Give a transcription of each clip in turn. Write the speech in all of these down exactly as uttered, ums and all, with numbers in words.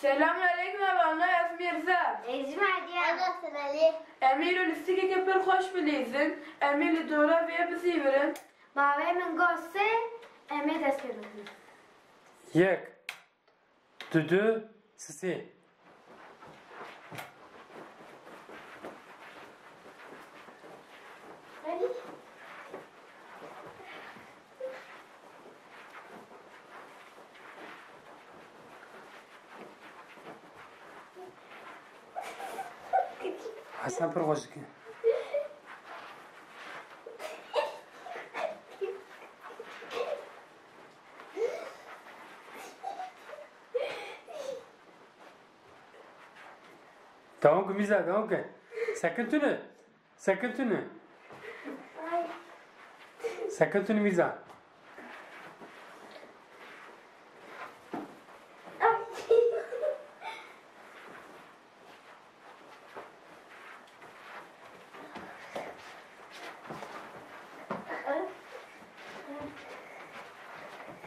Selamünaleyküm, ev Ana, ev Mîrza. Ez jî Madiye. Ana Sinelî. Em ê îro lîstikeke pir xweş bilîzin. Em ê li dora vê bizîvirin. Bavê min got sê, em ê dest pê bikin. Yek, du, du, sisê. Hesen pir xweş dike. Dewam ke Mîza, dewam ke. Sekin tune. Sekin tune. Sekin tune Mîza.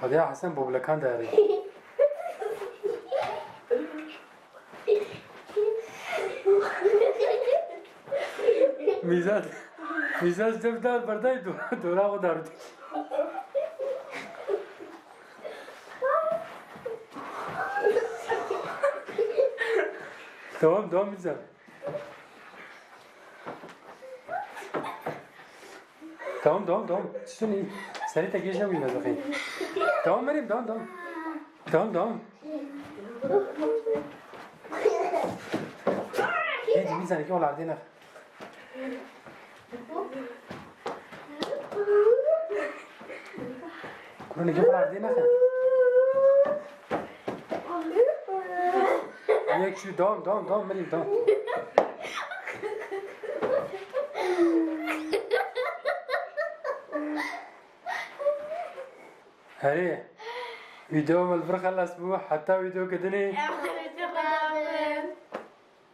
Hadi ya Hesen, boblekan derê. Mîza, Mîza ji dev dar berdayî do-, dora xwe dar. Tamam, tamam Mîza. Tamam, tamam, tamam. Çitin iyi. Serê te gêj nebûyî, ez bixî. Tamam Meryem, tamam, tamam. Tamam, tamam. Hêdî, Mîza, nekî olardê nexe. Kuro, nekî olardê nexe. Yek şu, tamam, tamam, tamam, Meryem, tamam. Herê, vîdeo me li vir xelas bû, heta vîdeoke dinê.